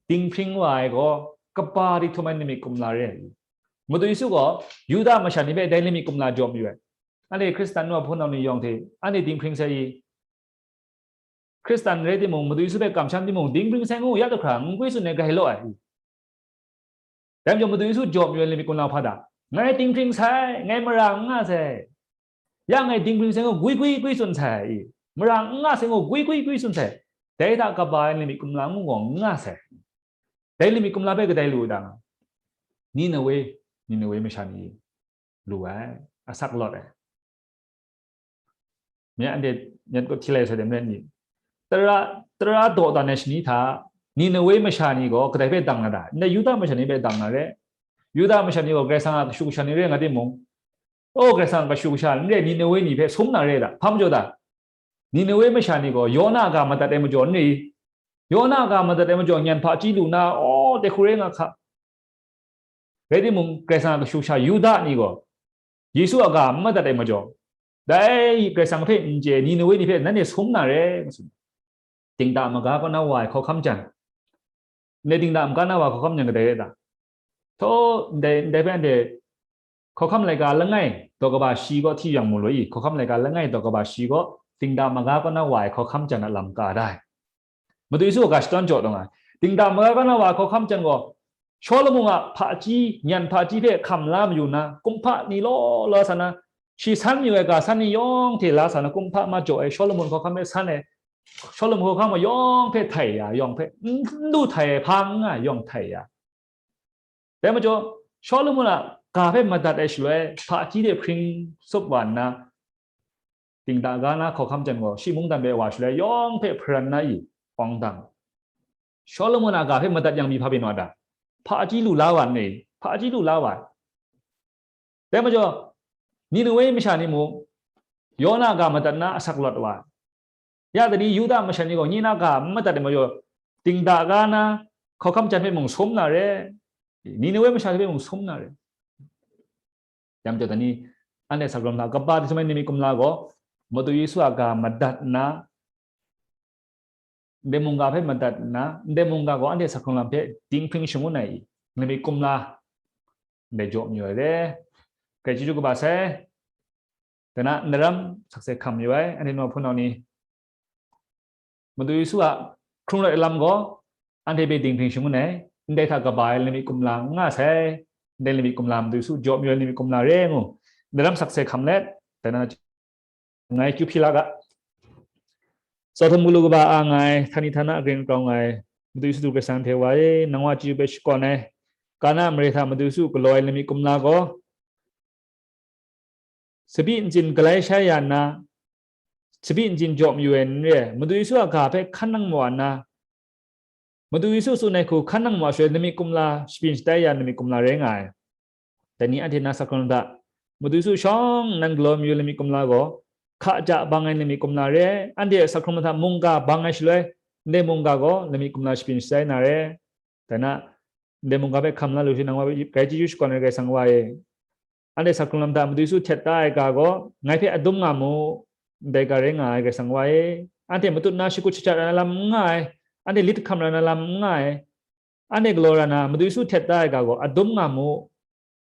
dinghpring wa ai gaw, kaba di htum ai lamik kumla re ai. Madu Yesu gaw Yuda masha ni hpe dai lamik kumla jaw mayu ai. Anhte Hkristan naw hpunau ni yawng hte, anhte dinghpring sai i? Hkristan rai timung, Madu Yesu hpe kamsham timung, dinghpring sai ngu, ya du hkra n gwi tsun ai grai law ai. Dai majaw, Madu Yesu jaw mayu ai lamik kumla hpa ta? Ngai dinghpring sai, ngai mara n nga sai. Ya ngai dinghpring sai ngu, gwi gwi gwi tsun sai i? Mara n nga sai ngu, gwi gwi gwi tsun sai. Dai hta kaba ai lamik kumla ngu gaw n nga sai. Dai lamik kumla hpe kadai lu u ta nga? Ninewe, Ninewe masha ni lu ai, asak lawt ai. Myen anhte, myen kut hti lai sai de maren ni, tara, tara dawdan ai shani hta, Ninewe masha ni gaw kadai hpe dang na ta? Ndai Yuda masha ni hpe dang na re. Yuda masha ni gaw Karai Kasang a kashu kasha ni re nga timung, o, Karai Kasang a kashu kasha n re, Ninewe ni hpe sum na re ta? Hpa majaw ta? Ninewe masha ni gaw Yona a ga madat ai majaw n ri, Yona a ga madat ai majaw nyan hpa chyi lu na, aw, dai hku rai nga hka. Rai timung, Karai Kasang a kashu kasha Yuda ni gaw Yesu a ga n madat ai majaw, dai Karai Kasang hpe n chye Ninewe ni hpe nanhte sum na re, nga tsun. Dingda maga kaw na wa ai hkawhkam jan, ndai dingda maga na wa hkawhkam jan kadai re ta? Htaw, ndai, ndai hpe anhte hkawhkam laika langai daw kaba shi gaw hti yang mu lu i, hkawhkam laika langai daw kaba shi gaw dingda maga kaw na wa ai hkawhkam jan a lam ka da ai. Madu Yesu a ga shadawn jaw taw nga ai. Dingda maga kaw na wa ai hkawhkam jan gaw, Shawlumon a hpaji, nyan hpaji hpe hkam la mayu na, kumhpa ni law law sa na, shi san mayu ai ga san ni yawng hte la sa na, kumhpa majaw ai Shawlumon hkawhkam hpe san ai, Shawlumon hkawhkam gaw yawng hpe htai ya, yawng hpe n lu htai ai, hpa n nga ai, yawng htai ya. Dai majaw, Shawlumon a ga hpe madat ai shaloi, hpaji hte hpring tsup wa nna, dingda ga na hkawhkam jan gaw, shi mungdan hpe wa shaloi, yawng hpe hparan na i, awng dang. Shawlumon a ga hpe madat yang mi hpa byin wa ta? Hpaji lu la wa nni, hpaji lu la wa. Dai majaw, Ninewe masha ni mung, Yona ga madat na asak lawt wa. Ya tani Yuda masha ni gaw, nye na ga n madat ai majaw, dingda ga na hkawhkam jan hpe mung sum na re, Ninewe masha hpe mung sum na re. Yang majaw tani, anhte sa hkrung hta kaba di sumai nimi kumla gaw, Madu Yesu a ga madat nna, ndai mungga hpe madat nna, ndai mungga gaw anhte sa hkrung lam hpe dinghpring shangun ai i, nimi kumla, ndai jaw mayu ai re. Grai chyeju kaba sai, dai na, ndaram sakse hkam yu ai, anhte nau hpunau ni, Madu Yesu a hkrung rawt ai lam gaw, anhte hpe dinghpring shangun ai, ndai hta kaba ai lamik kumla n nga sai, ndai lamik kumla Madu Yesu jaw mayu ai lamik kumla re ngu, ndaram sakse hkam let, dai na, ngai kyu hpyi la ga. Sodom galu kaba a nga ai, htani htana gring grau nga ai, Madu Yesu du Karai Kasang hte wa e, nang wa chyu hpe shakawn ai, Kana mare hta Madu Yesu galaw ai lamik kumla gaw, sabi ntsin galai shai ya nna, sabi ntsin jaw mayu ai n re ai, Madu Yesu a ga hpe hkan nang mawa nna, Madu Yesu tsun ai hku hkan nang mawa shaloi, lamik kumla shabyin shatai ya lamik kumla rai nga ai. Dai ni anhte na sa hkrung lam hta, Madu Yesu shawng nnan galaw mayu lamik kumla gaw, hka ja bang ai lamik kumla re ai, anhte a sa hkrung lam hta mungga bang ai shaloi, ndai mungga gaw lamik kumla shabyin shatai na re ai. Dai na, ndai mungga hpe hkam la lu shi nang wa hpe grai chyeju shakawn ai Karai Kasang wa e, anhte sa hkrung lam hta Madu Yesu htet da ai ga gaw, ngai hpe adum nga mu, ndai ga rai nga ai Karai Kasang wa e, anhte matut na shakut shajat ra na lam n nga ai, anhte lit hkam ra na lam n nga ai, anhte galaw ra na Madu Yesu htet da ai ga gaw, adum nga mu,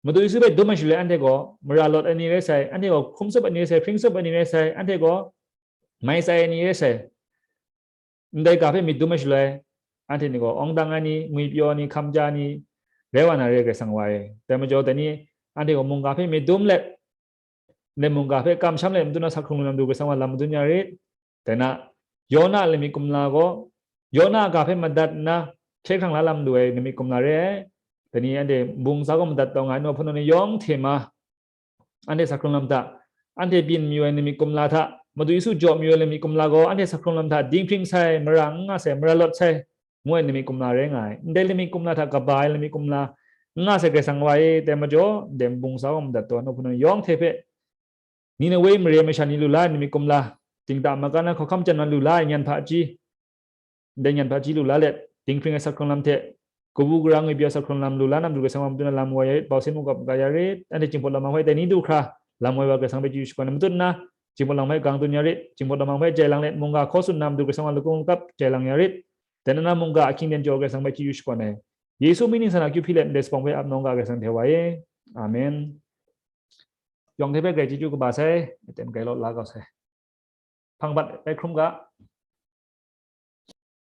Madu Yesu hpe dum ai shaloi anhte gaw mara lawt ai ni rai sai, anhte gaw hkrum tsup ai ni rai sai, hpring tsup ai ni rai sai, anhte gaw mai tsai ai ni rai sai. Ndai ga hpe myit dum ai shaloi, anhte ni gaw awng dang ai ni, ngwipyaw ni, hkam ja ni, rai wa na re ai Karai Kasang wa e. Dai majaw, dai ni anhte gaw mungga hpe myit dum let, ndai mungga hpe kamsham let, matut na sa hkrung lu na Madu Karai Kasang wa lam madun ya rit. Dai na, Yona a lamik kumla gaw, Yona a ga hpe madat nna, hkye hkrang la lam lu ai lamik kumla re ai. Dai ni anhte nbung sa gaw madat taw nga ai, nau hpunau ni yawng hte ma, anhte sa hkrung lam hta, anhte byin mayu ai lamik kumla hta, Madu Yesu jaw mayu ai lamik kumla gaw, anhte sa hkrung lam hta dinghpring sai, mara n nga sai, mara lawt sai, ngu ai lamik kumla rai nga ai. Ndai lamik kumla hta kaba ai lamik kumla n nga sai Karai Kasang wa e, dai majaw, ndai nbung sa gaw madat taw, nau hpunau ni yawng hte hpe, Ninewe mare masha ni lu la ai lamik kumla, dingda maga na hkawhkam jan na lu la ai nyan hpaji, ndai nyan hpaji lu la let, dinghpring ai sa hkrung lam hte, kabu gara ngwipyaw sa hkrung lam lu la na Madu Karai Kasang wa matut na lam wai ya rit, bau sen mungkap ga ya rit, anhte Jinghpaw Laman hpe dai ni du hkra, lam wai wa Karai Kasang hpe chyeju shakawn ai, matut na, Jinghpaw Laman hpe gang dun ya rit, Jinghpaw Laman hpe jai lang let, mungga hkaw tsun na Madu Karai Kasang wa lakung lakap jai lang ya rit, dai na na mungga ahkying ten jaw Karai Kasang hpe chyeju shakawn ai. Yesu mying ningsang na akyu hpyi let, ndai sabawng hpe ap nawng ga Karai Kasang hte wa e. Amen. Yawng hte hpe grai chyeju kaba sai, aten grai law la kau sai. Hpang bat bai hkrum ga.